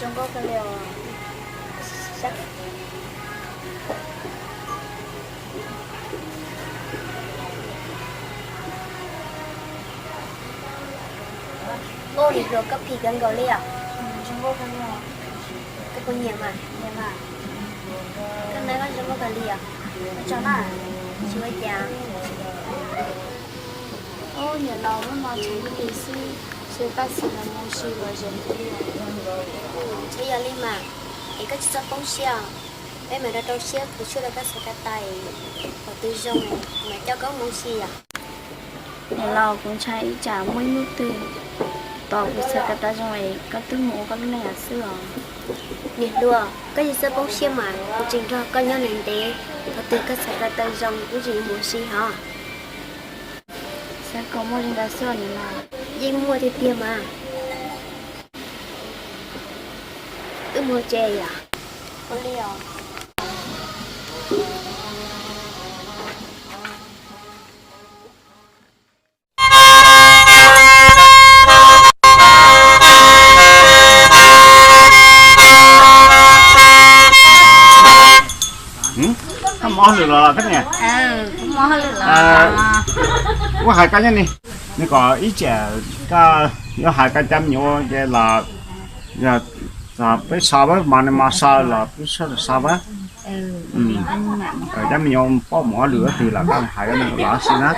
Zoo nkauj kawg li os. Ub, niam hluas, koj phim kawg nkaus li os. Koj puas nyiam mas? Koj nab koj zoo nkauj kawg li os. Tsis ua cas. Ub, niam laus, hnub no tshav ntuj xwb, seb paj xeem los mus ua si los ze thiab. Tseem yog li mas, es koj tsis txhob poob siab os. Peb mam rau rau siab kuv tshuaj rau koj xav ko taw, thaum twg zoo mam coj koj mus ua si os. Niam laus, kuv ntshai ib tsam muaj ib hnub twg tos kuv xav ko taw zoo es koj twb mus ua koj lub neej lawm xwb os. Niam hluas, koj tsis txhob poob siab mas, kuv tseem nrog koj nyob ntev ntev, thaum twg koj xav ko taw zoo wb tseem mus ua si hos. Xav kom muaj li ntawd xwb niam laus. Yeej muaj tiag tiag mas. Wb mus tsev yom. Ua li os. Koj mob hauj lwm los thiab niam? Kuv hais koj nyob ni, nws kom ib tsam koj yuav hais koj cov me nyuam ces los, yog peb so pab mas nws mas so los peb so so pab. Cov me nyuam paub mus hauj lwm twg los koj hais koj me nyuam los si na.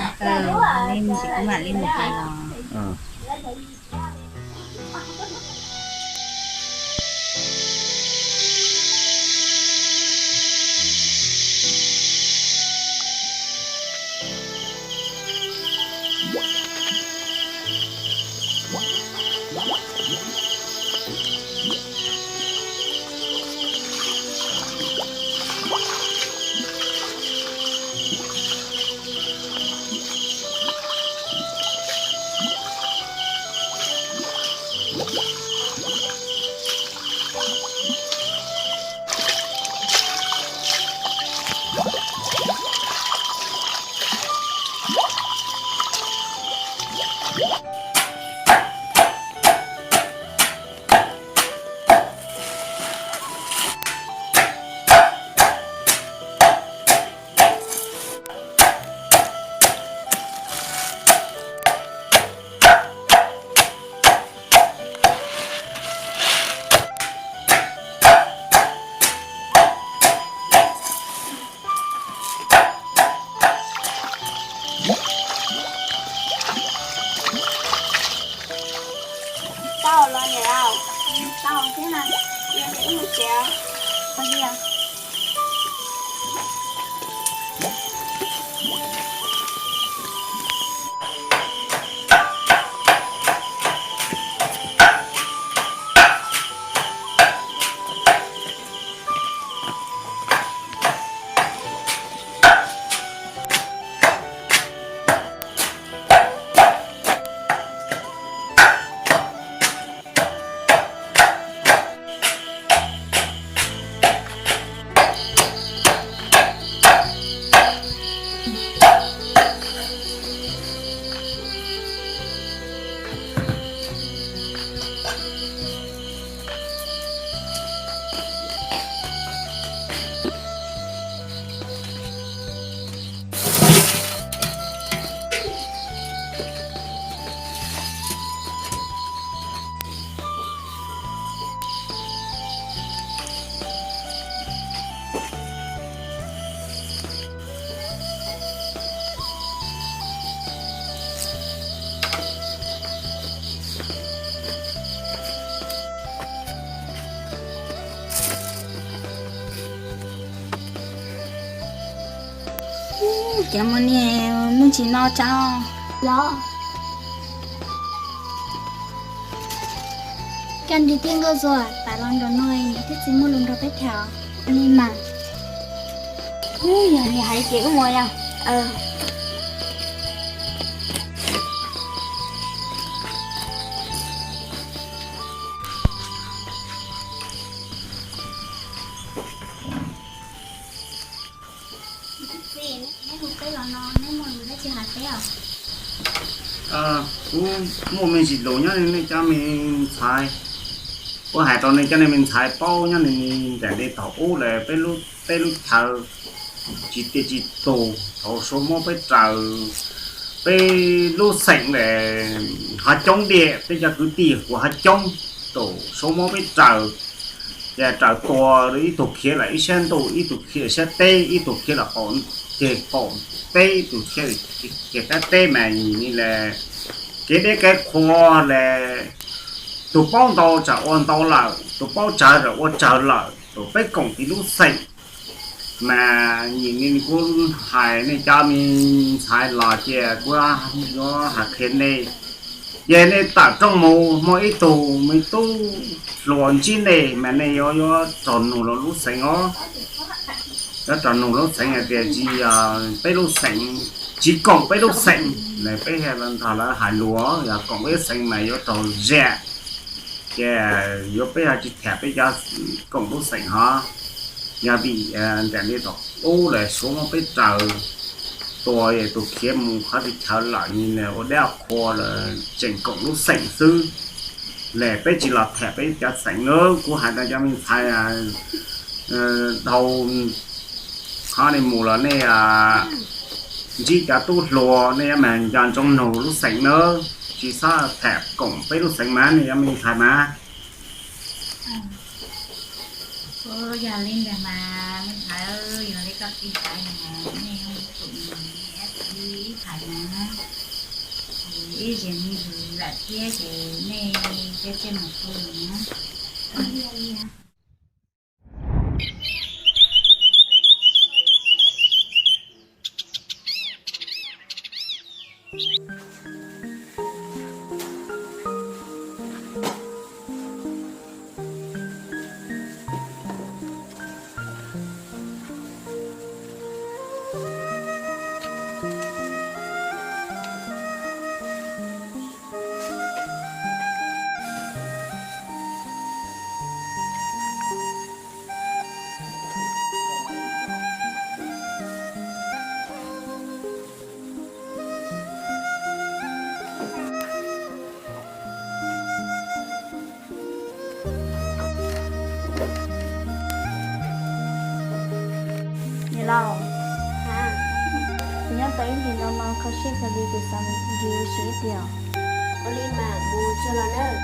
Tau los niam laus, tau thiab na, cia li wb mus tsev os. Cov muaj niam me ntsis no tso los. Cov nrig tiaj nkauj zuag pam los nraum no, niam thiab txiv muaj lus nrog peb tham li mas. Yog li hais ces wb mus yom. Txiv, neb hu peb los no neb muaj lus dab tsi hais peb os? Kuv muaj me ntsis lus nyob nej cov me ntxhais. Kuv hais rau nej cov nej me ntxhais paub nyob nram nej thaum ub lawm, peb lub, peb lub chaw tsis tiaj tsis tus, thaum Suav muab peb raws, peb lub xeem lawm ho coob tiag, peb cov kwv tij kuj ho coob, thaum Suav muab peb raws, ces raws tua, ib tug khiav lawm ib sab ntuj, ib tug khiav sab teb, ib tug khiav lawm qaum, ces qaum teb, ib tug khiav, khiav qab teb mas yim li kev deb kev qhua lawm, tus paub ntau tsam ua ntau lawm, tus paub tsawg tsam ua tsawg lawm, thaum peb koom tib lub xeem. Mas yim li kuv hais nej cov me ntxhais los ces kuv yuav hais qhia nej, ces nej tawm rooj mus, muaj ib tug me tub hluas ntsib nej mas nej yuav, yuav raug nug lub xeem os. Yuav raug nug lub xeem hais tias tsis yog peb lub xeem, tsis koom peb lub xeem, peb thiaj nrog lawv hais lus, yog koom peb lub xeem mas yuav raug zam, ces yuav peb ho tsis tham peb cov koom lub xeem hov. Yog vim nram li thaum ub lawm Suav muab peb raws tua, tus khiav mus qhov twg chaw lawm, ua dab qhua lawm, tseem koom lub xeem xwb, lawm peb tsis los tham peb cov xeem nawb. Kuv hais rau cov me ntxhais dhau qhov nej mus los nej ntsib cov tub hluas nej yuav mas nco ntsoov nug lub xeem nawb, tsis txhob tham koom peb lub xeem mas nej cov me ntxhais mas. Yog li ntawd mas me ntxhais, yog li koj tij hais mas nej hu tus me ab txiv ib phais mas, ib zes me ntxhais lawm thiab ces nej tej tej mus tu na. Niam laus, kuv nyob tau ib hlis no no kho siab kawg li, kuv xav mus ncig ua si ib pliag. Ua li mas mus tsuag los nawb.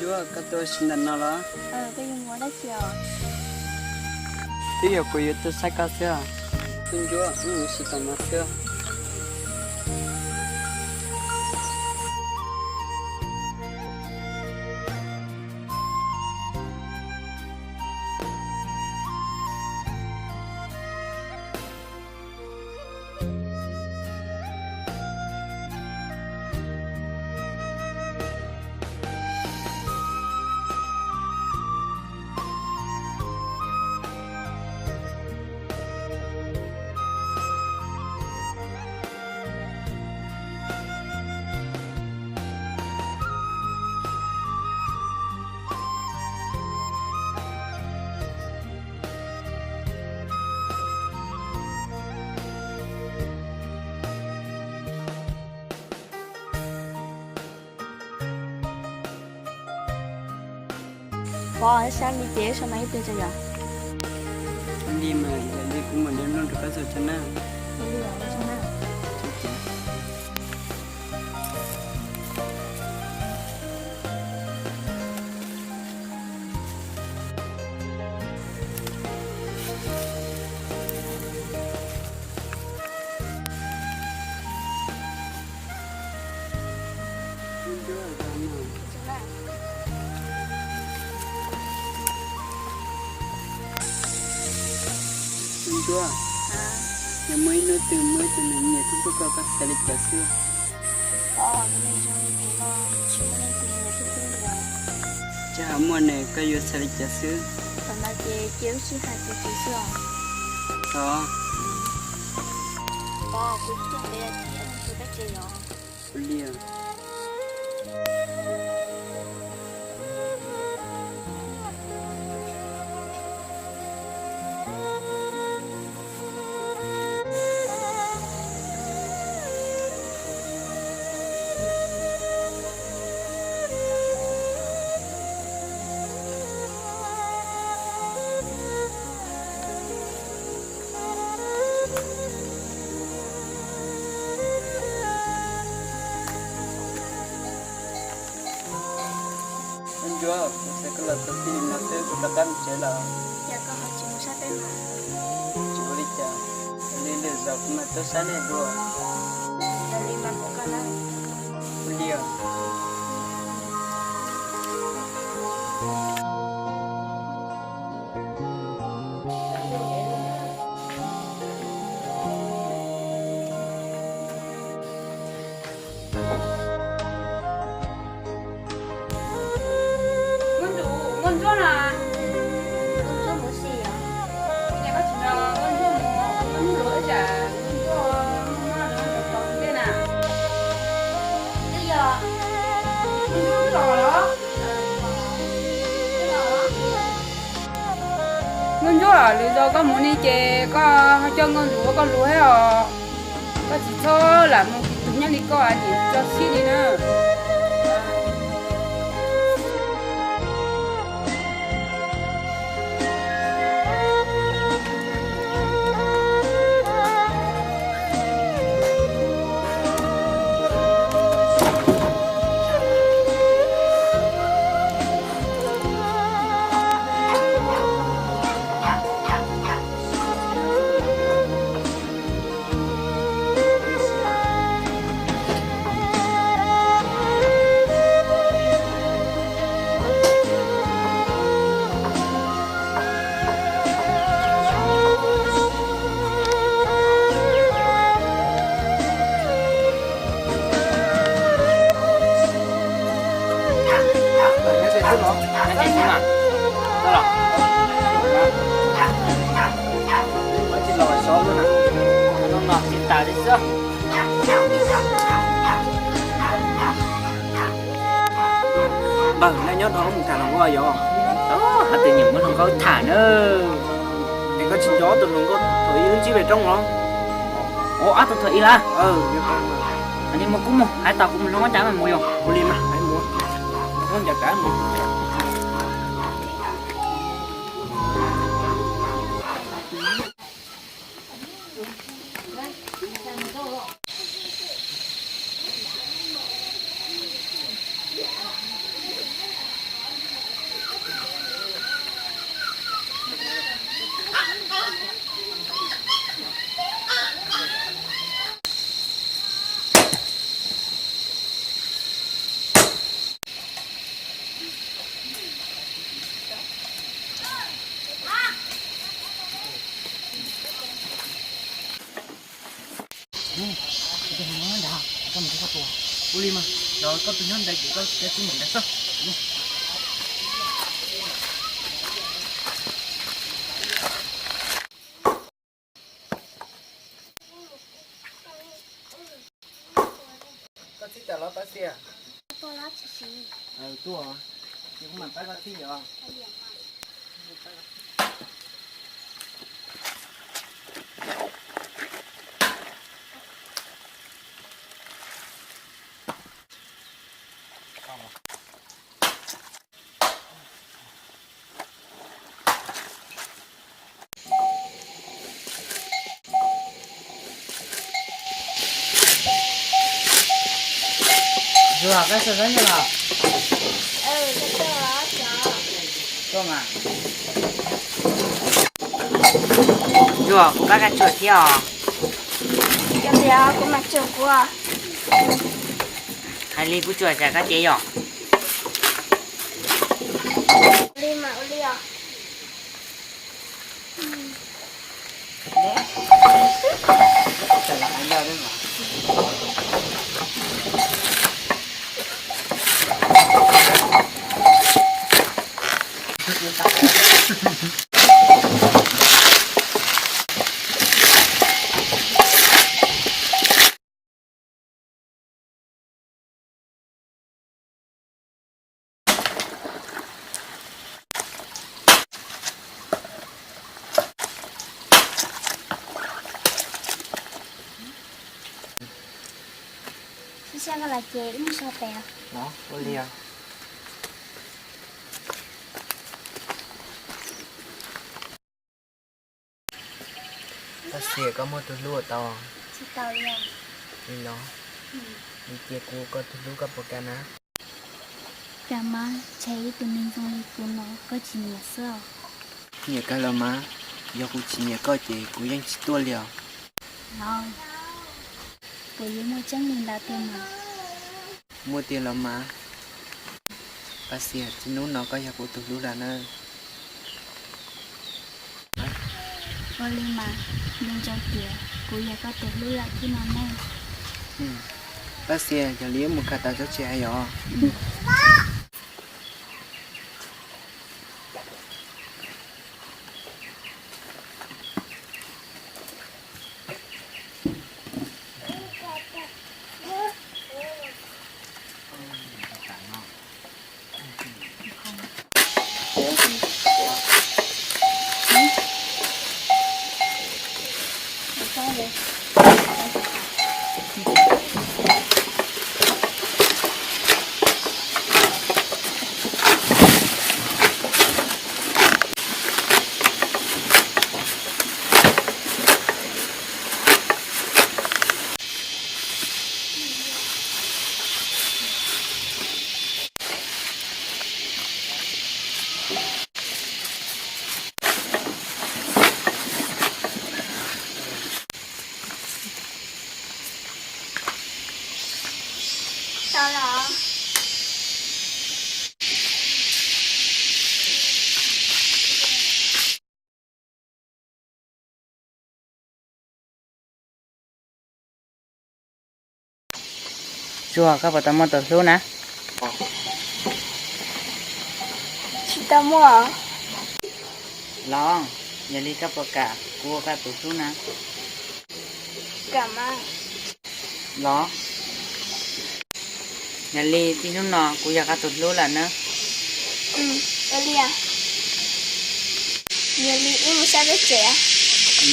Ncuab, koj tuaj ua si ntawm no los? Twb yog kuv yuav tuaj saib koj xwb. Koj Ncuab, wb mus ua si tom no xwb. Pov, sab li ces sau no ib pliag tso yom. Li mas, yog li kuv mam li nug rau koj tso na. Li os, ua tsaug na. Ncuab, yog muaj ib hnub twg muaj ib tug neeg nyiam tuaj tuaj koj, koj xav li cas xwb? Tsis muaj ne, koj yuav xav li cas xwb? Thaum no ces cia wb sib hais txuv txwv xwb os. Txhob. Pov, kuv tuaj ntev thiab, mus tsuav kab ke yom. Ua li os. Koj Ncuab, kuv xav koj los tau txij li no xwb, kuv rov qab mus tsev lawm. Yog koj ho tsis mus sab teb mas? Tsis ua li cas, li lwm zaus kuv mam tuaj saib nej dua. Yog li mas kuv koj na. Ua li os. Nkauj Ntsuab, Nkauj Ntsuab no. Nkauj Ntsuab mus ua si os. Ces koj tsis nrog Nkauj Ntsuab mus, Nkauj Ntsuab luav ib tsam Nkauj Ntsuab mus noj los mus rau ntej na. Twb yog Nkauj Ntsuab los los. Nkauj Ntsuab, lwm zaus koj mus ne ces koj ho coj Nkauj Ntsuab ua koj luav thiab os. Koj tsis txhob lam mus tus nyob li koj niam tso siab li na. Npawg, nej nyob rau mus tham hluas nkauj yom? Hais tias nyiam muab hluas nkauj tham na. Es koj tsis nco ob tug hluas nkauj thaum ub wb ntsib pem roob los? Ua ob tug thaum ub lawm. Ni mus kuv mus, hais tau kuv mus hluas nkauj cas mas mus yom. Ua li mas, hais mus. Hluas nkauj cas cas mus. Ua li mas, los koj tus nyob ntawd ces koj tsis mus ntawd xwb. Koj txib tas los Paj Xias? Tuaj, ces kuv mam pab koj txib os. Zuag, koj txog sab nyob los? Tuaj mas. Zuag, kuv pab koj tsuag thiab os. Kuv mam tsuag kuv. Hais li kuv tsuag tsam koj cev yom. Li mas ua li os. Ib sab koj los ces wb mus so tes os. Ua li os. Paj Xias, koj muaj tus hlub tau? Tsis tau li. Li los? Vim tias kuv ua koj tus hlub koj puas kam na? Kam mas, tsam ib tug neeg zoo li kuv no koj tsis nyiam xwb os. Nyiam kawg los mas, yog kuv tsis nyiam koj ces kuv yeej tsis tuaj li os. Los, puas yuav muaj tseeb li ntawd tiag mas? Muaj tiag los mas. Paj Xias, txij hnub no koj yog kuv tus hlub lawm na. Ua li mas, nco ntsoov tias kuv yog koj tus hlub lawm thiab no na. Paj Xias, yog li wb mus khaws tau tsob tsev hais os. Tau los. Tsuag, koj puas tau muaj tus hlub na? Tsis tau muaj. Los, yog li koj puas kam kuv ua koj tus hlub na? Kam mas. Los, yog li txij hnub no kuv yog koj tus hlub lawm na. Ua li, yog li wb mus saib peb tsev.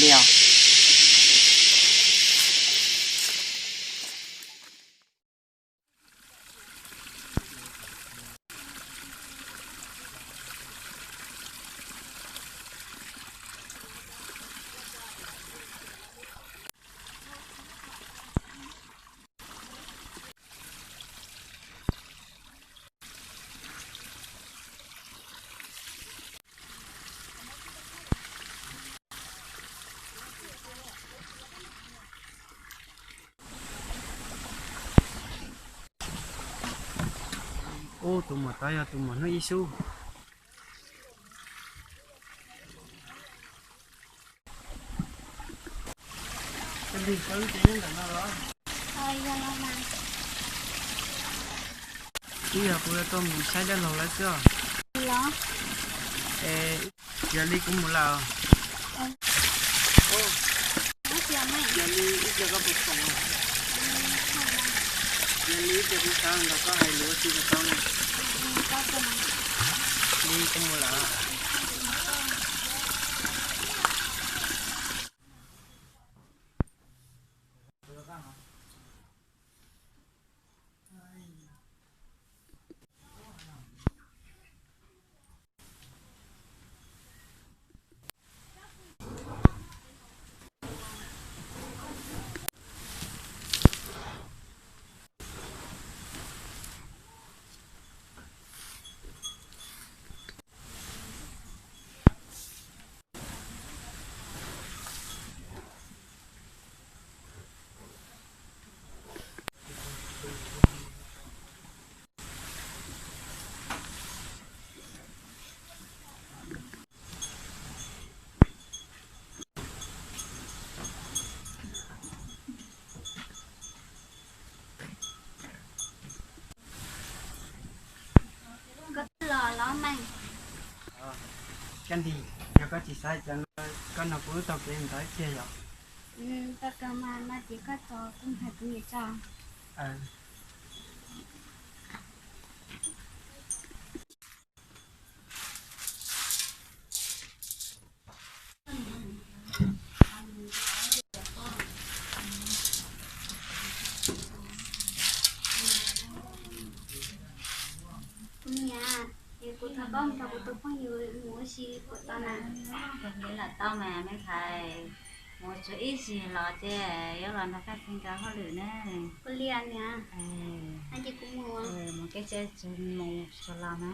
Li os. Ub, tus muam tod yog tus muam hnub ib sub. Ib yog kuv yuav tuaj mus saib dab laug lawv xwb os. Es yog li kuv mus lawm. Yog li ib pliag koj puas khoom? Yog li ib pliag kuv xav nrog koj hais lus ua si puas tau na? Li kuv mus lawm. Koj los los mas. Kab Nti, yog koj tsis xav cas no, koj nrog kuv wb taug kev mus ib pliag yom? Tau kawg mas, no ces koj tos kuv hais kuv niam tso. Kuv niam, es kuv thov koj nrog kuv tus phooj ywg mus ua si puas tau na? Lam tau mas me ntxhais, mus tsuas ib zaug los ces yuav los nrog koj txhij nkawd hauj lwm na. Kuv li niam. Ces kuv mus, mus kev tsev mus tsuas los na.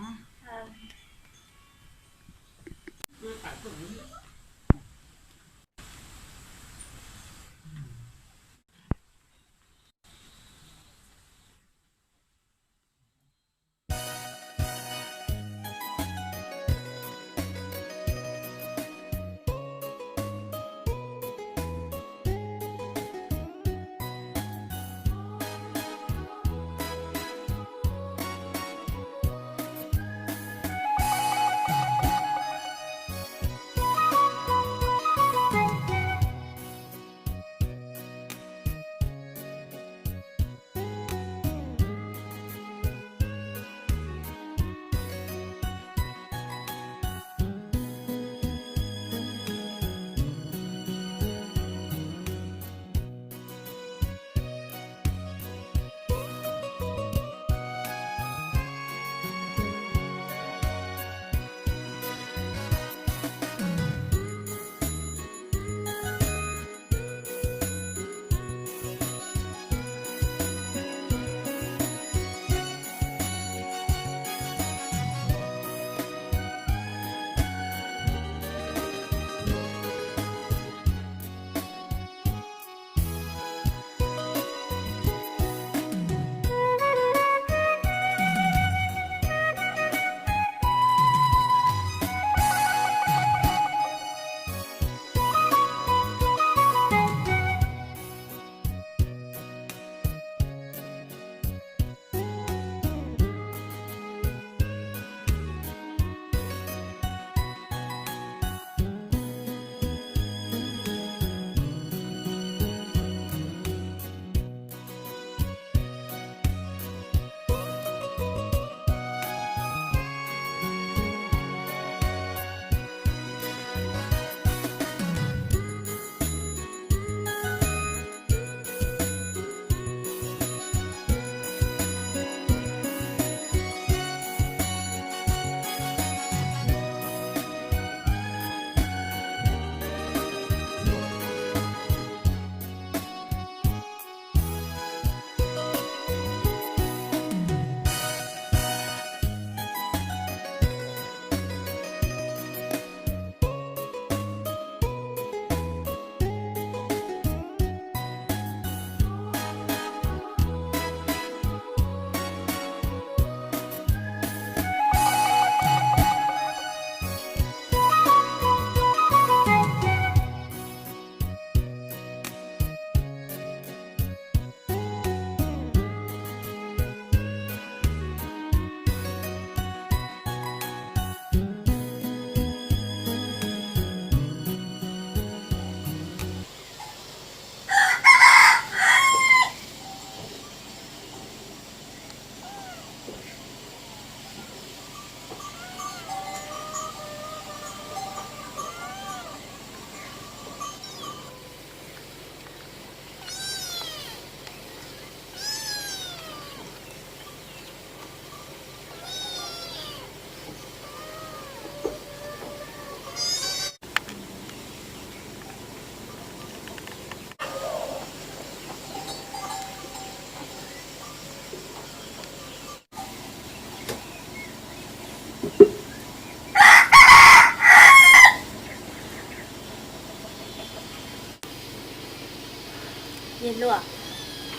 Luaj,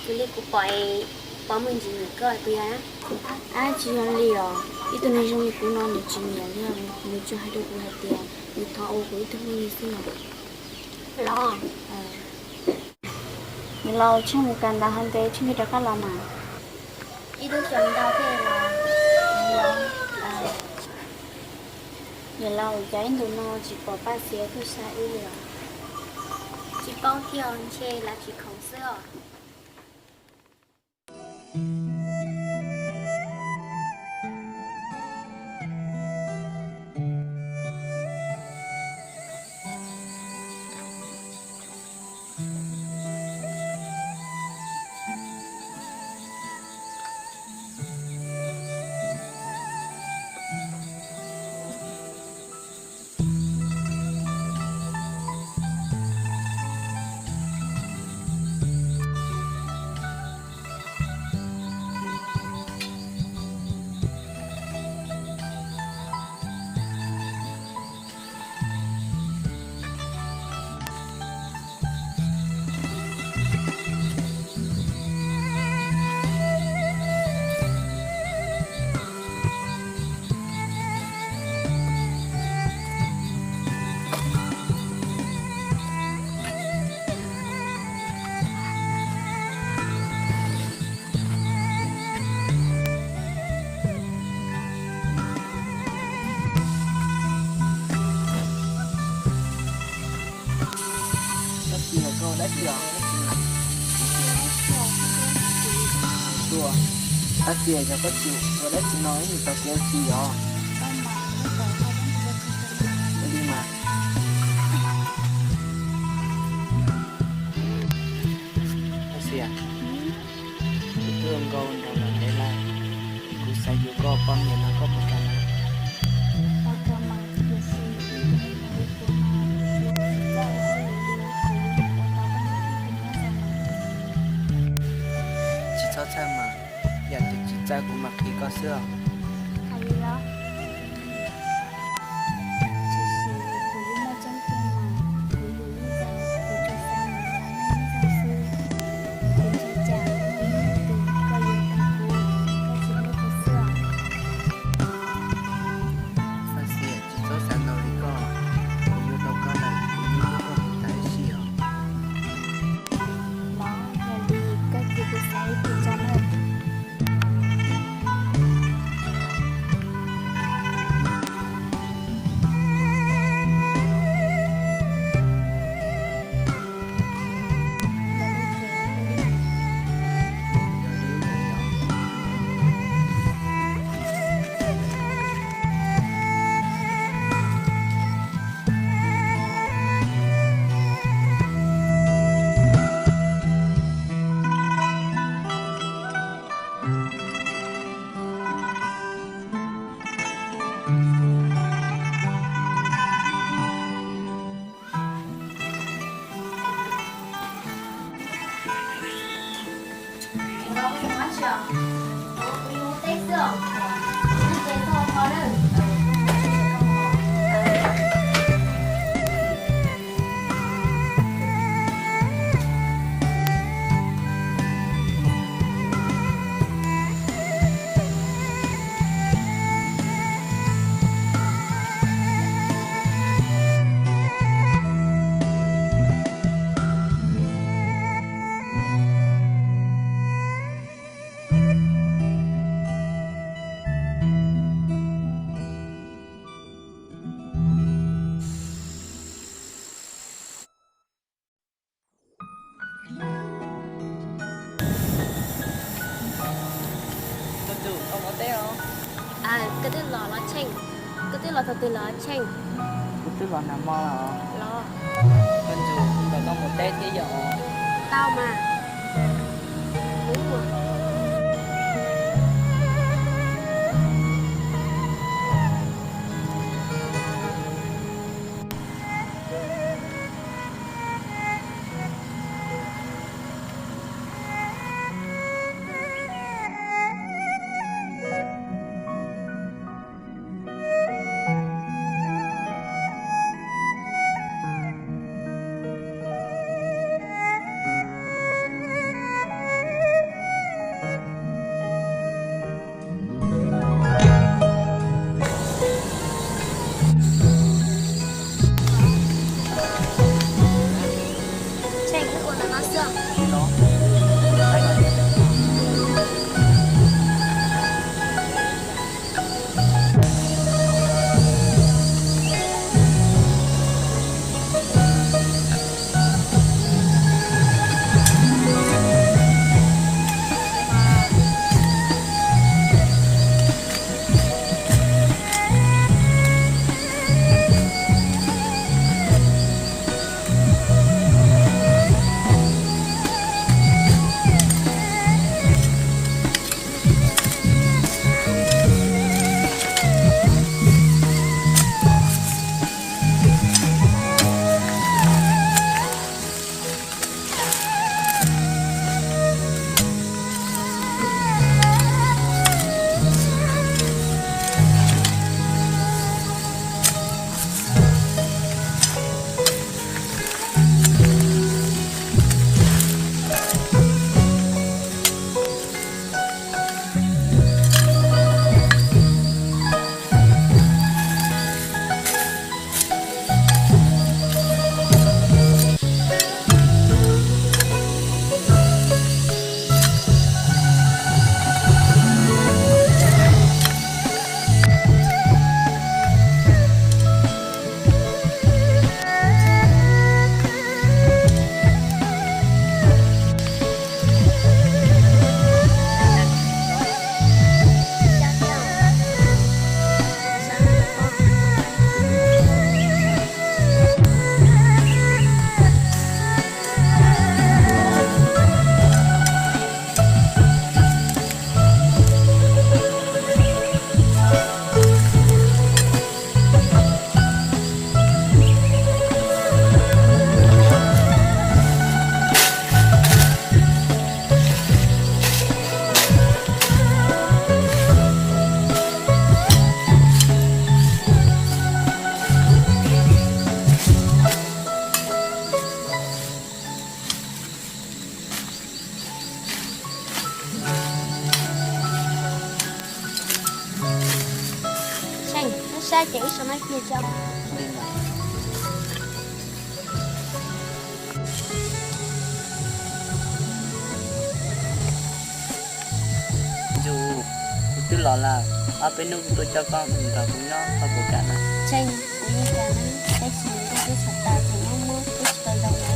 tus li kuv pom, pom muaj ntsis nyiam koj puas yog? Ab, tsis yog li os. Ib tug neeg zoo li kuv no nws tsis nyiam li. Nws tsuas hais rau kuv hais tias nws thov ua kuv ib tug phooj ywg xwb os. Los, niam laus, Tsheej mus kawm ntawv hov ntev, Tsheej rov qab los mas. Ib lub xyoo ntau thiaj los. Niam laus, cas ib ntus no tsis pom Paj Xias tuaj saib wb li os? Tsis paub thiab, ntshe lawv tsis khoom xwb os. Koj txiv, koj ua dab tsi os? Koj txiv, yog koj tsis ua dab tsi no, ib ntus tau kev ua si os. Li mas. Koj txiv, kuv twb ua nkauj nraug los ntev lawm, kuv xav yuav koj poj niam no, koj puas kam na? Tsis txhob txhawj mas, yam twg tsis txawj kuv mam qhia koj xwb os. Faj Xia, tsis txhob xav ntau li koj, kuv yuav tau koj lawm, kuv yuav hlub koj mus tas ib sij os. Los yog li koj cia kuv xav ib pliag tso na. Koj tus, koj mus teb os. Koj twb los los Tsheej, koj twb los thaum twg los Tsheej? Kuv twb los nag hmo los. Los. Koj tus, koj mus teb thiab yom? Tau mas. Saib ces wb sau no cia tso. Ncu, kuv twb los lawm, ob peb hnub kuv tuaj coj koj mus nrog kuv nyob, koj puas kam na? Tseem, kuv yeej kam na, tab sis nws twb txhais tes ces nyob muab twb tsis tau zoo na.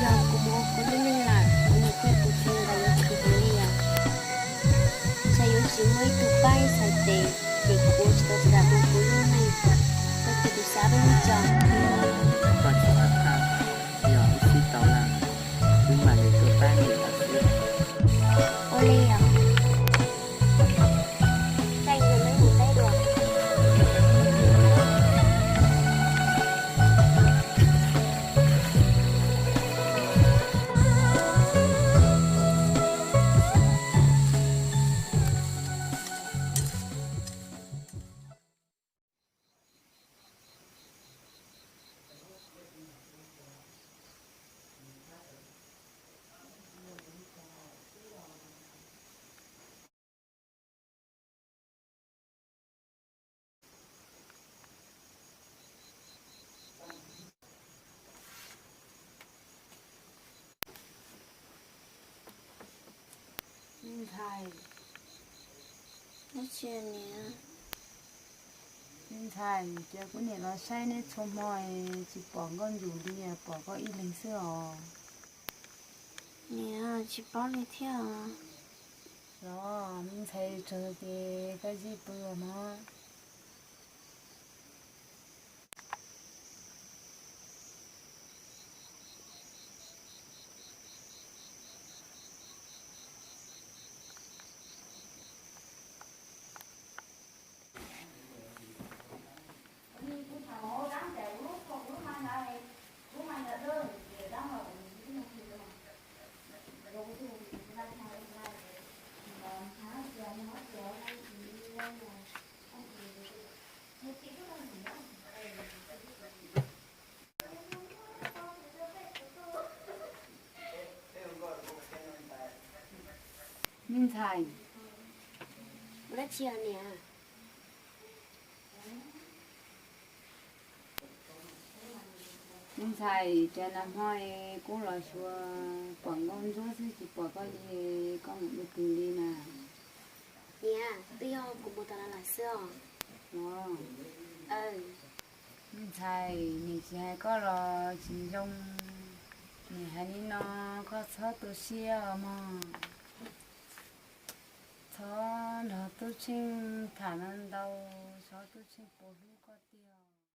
Yog kuv mus ua kuv lub neej lawm, kuv niam thiab kuv txiv nkawd yuav khwv heev li os. Ntshe yuav tsis muaj ib tug pab txhais tes, ces kuv ua tsis tau txhais tes rau kuv lub neej. Tag kis kuv xav peb mus tso. Koj tsis txhob tham, yog wb sib tau lawm, wb mam li tuaj pab nws xwb. Ua li os. Ntxhais, dab tsi niam? Ntxhais, ces kuv niam los saib neb txhua hmo tsis pom nkauj ntsum li, pom koj ib leeg xwb os. Niam, tsis paub li thiab. Los, ntxhais tsuas ces koj zij pw mog. Me ntxhais, ua dab tsi niam? Me ntxhais, cas nag hmo kuv los xyuas pom nkauj ntsuab xwb tsis pom koj li, koj mus dua twg li na? Niam, twb yog kuv mus tom no lawm xwb os. Os, me ntxhais, niam tsis hais koj los tsis zoo. Niam hais li no, koj txhob tu siab os mog. Txhob nrog Tub Tsheej tham no ntau, txhob Tub Tsheej puas hlub.